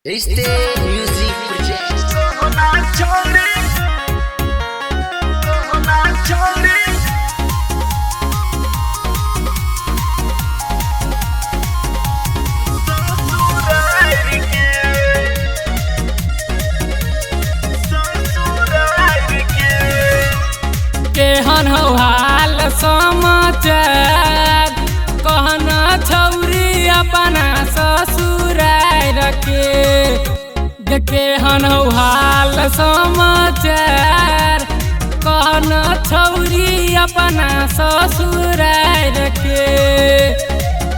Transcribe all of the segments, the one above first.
रिश्ते music project. केहन हौ हाल समाचार कहना छौरी अपना ससुरार के। केहन हौ हाल समाचार कहना छौरी अपना ससुरार के।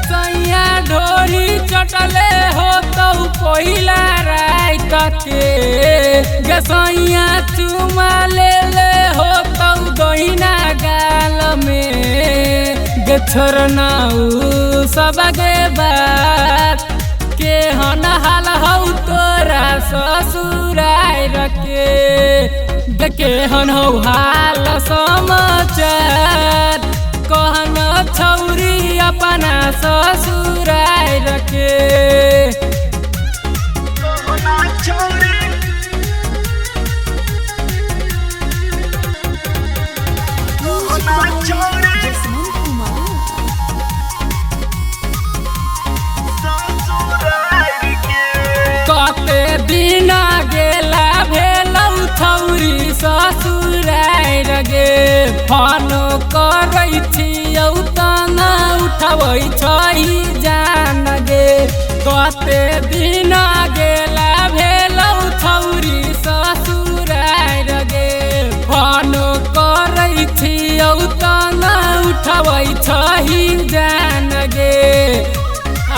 सैया ढोरी चटले हो तो पहिला रात के। गसैया चुमा ले ले हो तो दहिना गाल में। गे छोड़ना उ सब गे बात केहन हाल हौ तोरा ससुरार के। केहन हौ हाल समाचार कहन छौरी अपना ससुरार के। कते दिना गेला भेलौ छौरी ससुरार गे। फोन करै छियौ त न उठबै छही जान गे। कते दिना गेला भेलौ छौरी ससुरार गे। फोन करै छियौ त न उठबै छही जान गे।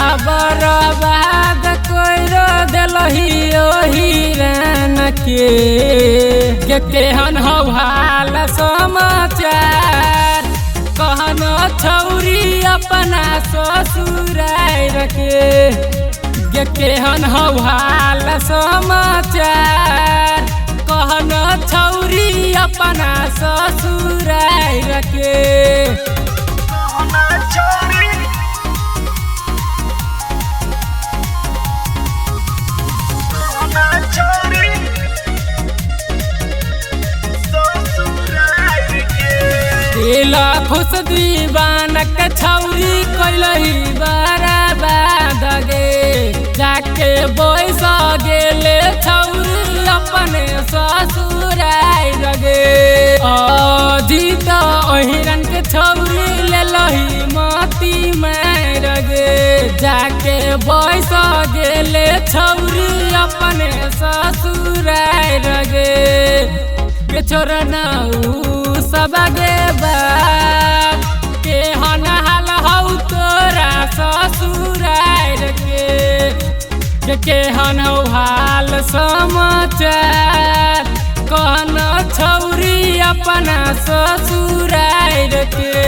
अब बर्बाद कर देलही ओही रान के। केहन हौ हाल समाचार कहन छौरी अपना ससुरार के। केहन हौ हाल समाचार कहन छौरी अपना ससुरार के। दिल खुश दीवानक छौरी कैलही बर्बाद गे। जाके बैस गेले छौरी अपने ससुरार गे। अजीत ओहिरन के छौरी लेलही मती मार गे। जाके बैस गेले छौरी अपने ससुरार गे। के छोड़ना उ सब गे बात केहन हाल हौ तोरा ससुरार के। केहन हौ हाल समाचार कहन छौरी अपना ससुरार के।